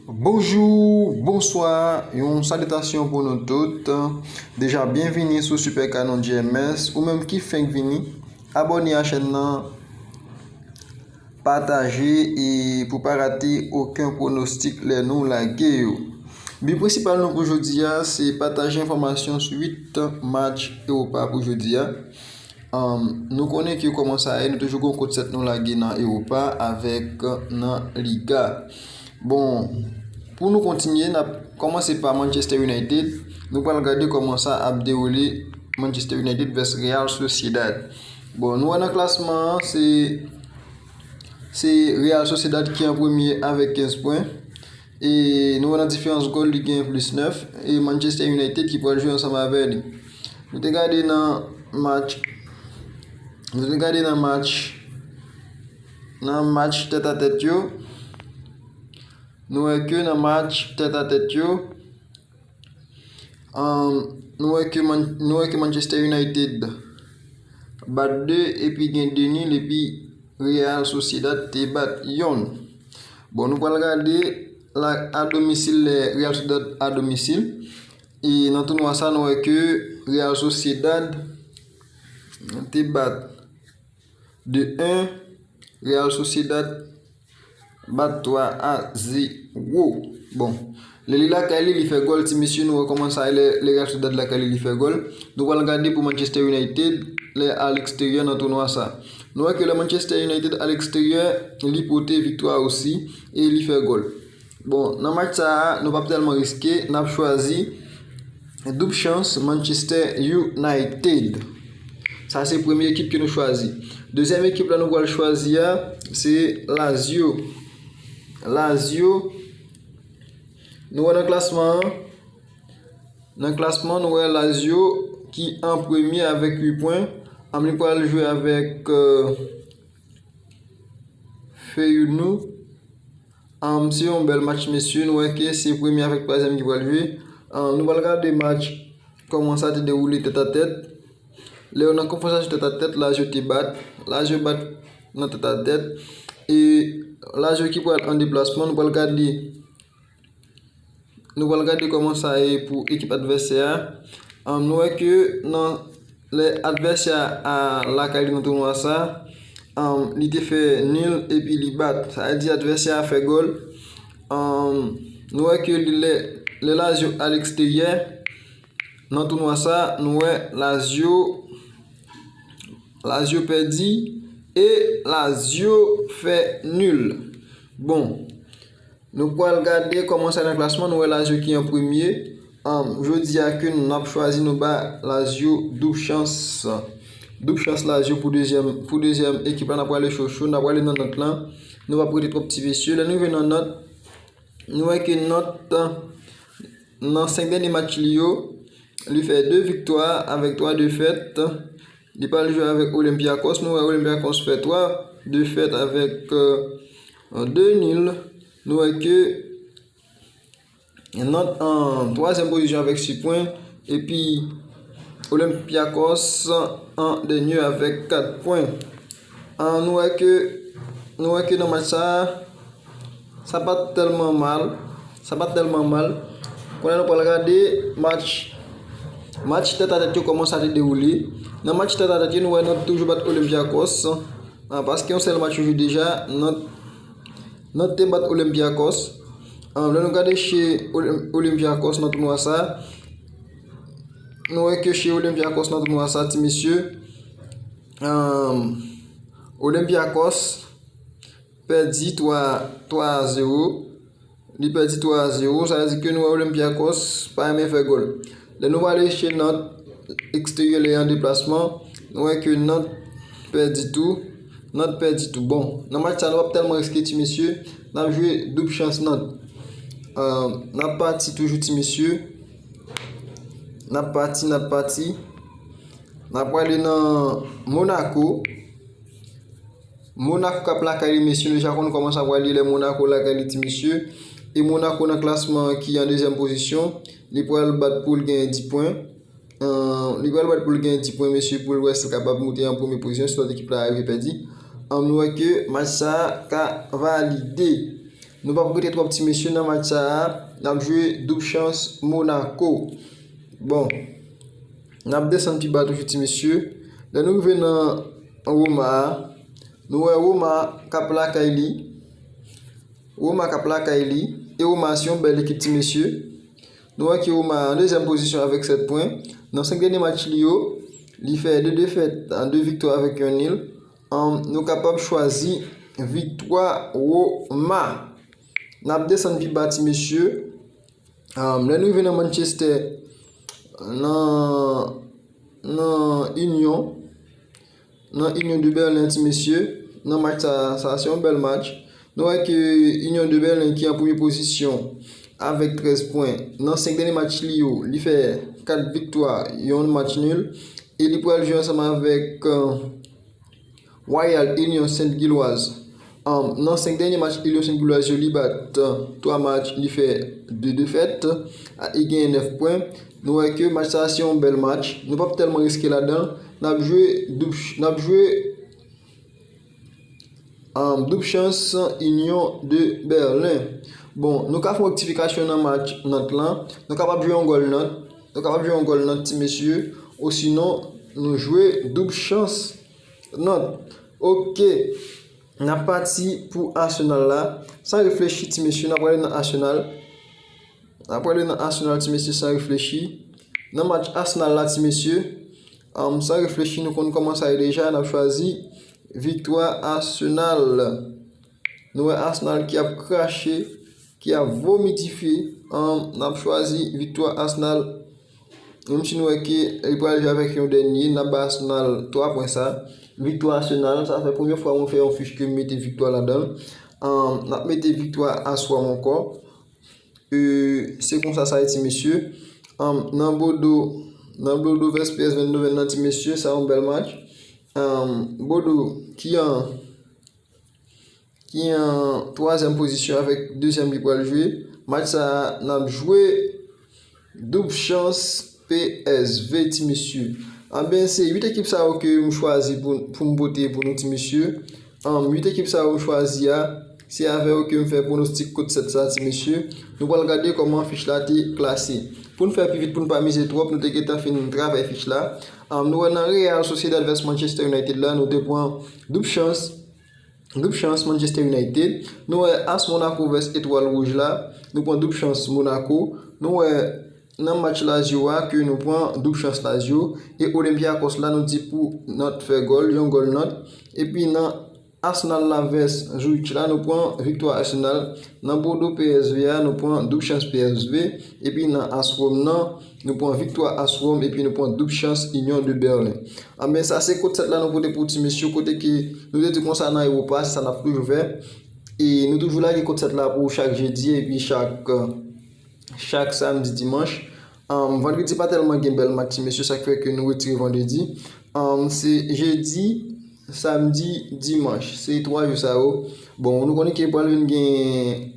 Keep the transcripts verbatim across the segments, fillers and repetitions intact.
Bonjou, bonswa, yon salitasyon pou nou tout. Deja, byenvini sou Super Canon G M S. Ou menm ki fenk vini, abòne a chèn nan, pataje e pou pa rate okenn pwonostik lè nou lage yo. Bi prensipal nou pou jodi a, se pataje enfòmasyon sou uit match Ewopa pou jodi a. Um, nou konnen ke kòman sa ye, nou toujou gon konsèp nou lage nan Ewopa avèk nan Liga. Bon, pou nou kontinye, n ap kòmanse pa Manchester United. Nou pral gade kòman sa ap dewoule Manchester United vs Real Sociedad. Bon, nou wè nan klasman an, se, se Real Sociedad ki an premye avèk kenz pwen. E nou wè nan diferans gòl, li gen plis nèf. E Manchester United ki pral jwe ansanm avè li. Nou te gade nan match, nou te gade nan match, nan match tèt a tèt yo. Nou wè ke nan match tèt a tèt yo, um, nou wè ke Man-, nou wè ke Manchester United bat de epi gen de nil epi Real Sociedad te bat yonn. Bon, nou pral gade la, a domisil, lè Real Sociedad a domisil. E nan tounwa sa, nou wè ke Real Sociedad te bat de en, Real Sociedad bat twa a zewo. Bon, lè li lakay li, li fè gòl, ti mesye, nou wè kòman sa ye lè, lè Real Sociedad lakay li, li fè gòl. Nou pral gade pou Manchester United, lè a leksteryè nan tounwa sa. Nou wè ke lè Manchester United a leksteryè, li pote viktwa osi, e li fè gòl. Bon, nan match sa a, nou p ap tèlman riske, n ap chwazi Doub chans Manchester United. Sa se premye ekip ke nou chwazi. Dezyèm ekip la nou pral chwazi a, se Lazio. Lazio, nou wè nan klasman an. Nan klasman, nou wè Lazio ki an premye avèk uit pwen. Ann, li pral jwe avèk, euh, Feyenoord. Ann, se yon bèl match, mesye. Nou wè ke se premye avèk twazyèm ki pral jwe. Ann, nou pral gade match, kòman sa te dewoule tèt a tèt. Lè yo nan konfwontasyon tèt a tèt, Lazio te bat. Lazio bat nan tèt a tèt. E Lazio ki pral an deplasman, nou pral gade, nou pral gade kòman sa ye pou ekip advèsè a. Ann, nou wè ke nan, lè advèsè a lakay li nan tounwa sa, ann, li te fè nil epi li bat. Sa vle di advèsè a fè gòl. Ann, nou wè ke li, lè, lè Lazio a leksteryè, nan tounwa sa, nou wè Lazio, Lazio pèdi e Lazio fè nil. Bon, nou pral gade kòman sa nan klasman, nou wè Lazio ki an premye. Ann, jodi a ke n ap chwazi, nou ba Lazio doub chans. Doub chans Lazio pou dezyèm, pou dezyèm ekip la, n ap prale cho cho, n ap prale nan nòt lan. Nou p ap rete twòp ti mesye. Lè nou rive nan nòt, nou wè ke Nantes, nan senk dènye match li yo, li fè de viktwa avèk twa defèt. Li pral jwe avèk Olympiakos. Nou wè Olympiakos fè twa defèt avèk, euh, de nil. Nou wè ke Nantes an twazyèm pozisyon avèk sis pwen. Epi Olympiakos an dènye avèk kat pwen. Ann, nou wè ke, nou wè ke nan match sa a, sa pa t tèlman mal. Sa pa t tèlman mal. Kounye a nou pral gade match, match tèt a tèt yo, kòman sa te dewoule. Nan match tèt a tèt yo, nou wè Nantes toujou bat Olympiakos. Ann, paske yon sèl match yo jwe deja, Nantes, Nantes te bat Olympiakos. Ann, lè nou gade chez Olymp-, Olympiakos nan tounwa sa, nou wè ke chez Olympiakos nan tounwa sa, ti mesye, ann, Olympiakos pèdi twa, twa a zewo. Li pèdi twa a zewo. Sa vle di ke nou wè Olympiakos pa renmen fè gòl. Lè nou prale chez Nantes, eksteryè, lè an deplasman, nou wè ke Nantes pèdi tou. Nantes pèdi tou. Bon, nan match sa, nou p ap tèlman riske, ti mesye. N ap jwe doub chans Nantes. Ann, n ap pati toujou, ti mesye. N ap pati, n ap pati. N ap prale nan Monaco. Monaco k ap lakay li, mesye, nou deja konn kòman sa pral ye lè Monaco lakay li, ti mesye. E Monaco nan klasman ki an dezyèm pozisyon, li pral bat pou l genyen dis pwen. Ann, li pral bat pou l genyen dis pwen, mesye, pou l wè si l kapab moute an premye pozisyon, si lòt ekip la rive pèdi. Ann, nou wè ke match sa a ka valide. Nou p ap rete twòp ti mesye nan match sa a. N ap jwe doub chans Monaco. Bon, n ap desann pi ba toujou ti mesye. Lè nou rive nan Roma a, nou wè Roma k ap lakay li. Roma k ap lakay li. E Roma se yon bèl ekip ti mesye. Nou wè ke Roma an dezyèm pozisyon avèk sèt pwen. Nan senk dènye match li yo, li fè de defèt, de viktwa avèk yon nil. Ann, nou kapab chwazi viktwa Roma. N ap desann pi ba ti mesye. Ann, lè nou rive nan Manchester, nan, nan Union, nan Union de Berlin ti mesye, nan match sa, sa se yon bèl match. Nou wè ke Union de Berlin ki an premye pozisyon avèk trèz pwen. Nan senk dènye match li yo, li fè kat viktwa, yon match nil. E li pral jwe ansanm avèk, euh, Royal Union Sainte-Gilloise. Ann, nan senk dènye match Union Sainte-Gilloise yo, li bat, euh, twa match, li fè de defèt, a, li genyen nèf pwen. Nou wè ke match sa se yon bèl match. Nou p ap tèlman riske ladan l. N ap jwe doub, n ap jwe, ann, doub chans Union de Berlin. Bon, nou ka fè yon rektifikasyon nan match Nantes lan. Nou kapab jwe yon gòl Nantes. Nou kapab jwe yon gòl Nantes, ti mesye. Osinon, nou jwe doub chans Nantes. Ok. N ap pati pou Arsenal la. San reflechi, ti mesye, n ap prale nan Arsenal. N ap prale nan Arsenal, ti mesye, san reflechi. Nan match Arsenal la, ti mesye, ann, san reflechi, nou konn kòman sa ye deja, n ap chwazi viktwa Arsenal. Nou wè Arsenal ki ap krache, ki ap vomi dife. Ann, n ap chwazi viktwa Arsenal. Menm si nou wè ke li pral jwe avèk yon dènye, n ap ba Arsenal twa pwen sa. Viktwa Arsenal, sa fè premye fwa mwen fè yon fich ke m mete viktwa ladan l. Ann, n ap mete viktwa Aswam ankò. E, se konsa sa ye, ti mesye. Ann, nan Bordeaux, nan Bordeaux vs P S V Eindhoven nan, ti mesye, sa yon bèl match. Ann, Bordeaux ki an, ki an twazyèm pozisyon avèk dezyèm li pral jwe. Match sa a, n ap jwe doub chans P S V, ti mesye. Anben, se uit ekip sa yo ke m chwazi pou, pou m pote pou nou, ti mesye. Ann, uit ekip sa yo m chwazi a, se avè yo ke m fè pwonostik kot sèt sa, ti mesye. Nou pral gade kòman fich la te klase. Pou n fè pi vit, pou n pa mize twòp, nou te gentan fin travay fich la. Ann, nou wè nan Real Sociedad vs Manchester United la, nou te pran doub chans, doub chans Manchester United. Nou wè As Monaco vs Etwal Wouj la, nou pran doub chans Monaco. Nou wè nan match Lazio a ke nou pran doub chans Lazio. E Olympiakos la, nou di pou Nantes fè gòl, yon gòl Nantes. Epi nan Arsenal la vs Zurich la, nou pran viktwa Arsenal. Nan Bordeaux P S V a, nou pran doub chans P S V. Epi nan As Rome nan, nou pran viktwa As Rome. Epi nou pran doub chans Union de Berlin. Anben, sa se kot sèt la nou pote pou ti mesye, kote ke nou te di konsa nan Ewopa, se sa n ap toujou fè. E nou toujou lage kot sèt la pou chak jedi, epi chak, chak samdi, dimanch. Ann, vandredi pa tèlman gen bèl match, ti mesye, sa k fè ke nou retire vandredi. Ann, se jedi, samdi, dimanch. Se twa jou sa yo. Bon, nou konnen ke pral vin gen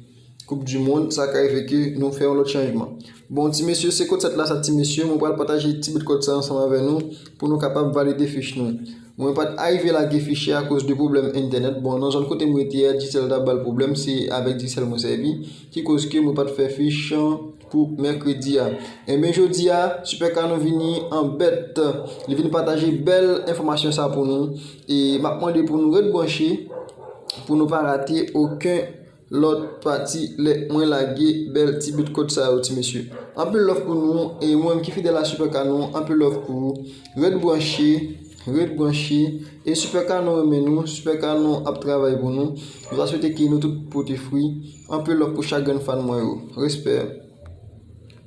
Koup di Mond, sa ka rive ke nou fè yon lòt chanjman. Bon, ti mesye, se kot sèt la sa, ti mesye, mwen pral pataje ti bout kòd sa ansanm avè nou pou nou kapab valide fich nou. Mwen pa t arive lage fich la akoz de pwoblèm entènèt. Bon, nan zòn kote m rete a, Digicel t ap ba l pwoblèm, se avèk Digicel mwen sèvi, ki koz ke mwen pa t fè fich pou mèkredi a. Enben, jodi a, Super Canon vini an bèt. Li vin pataje bèl enfòmasyon sa pou nou. E m ap mande pou nou ret branche, pou nou pa rate okenn lòt pati lè mwen lage bèl ti bout kòd sa yo, ti mesye. Anpil love pou nou, e mwen menm ki fidèl a Super Canon, anpil love pou ou. Ret branche, ret branche. E Super Canon renmen nou, Super Canon ap travay pou nou. Nou ta swete ke nou tout pote fwi. Anpil love pou chak grenn fan mwen yo. Respè.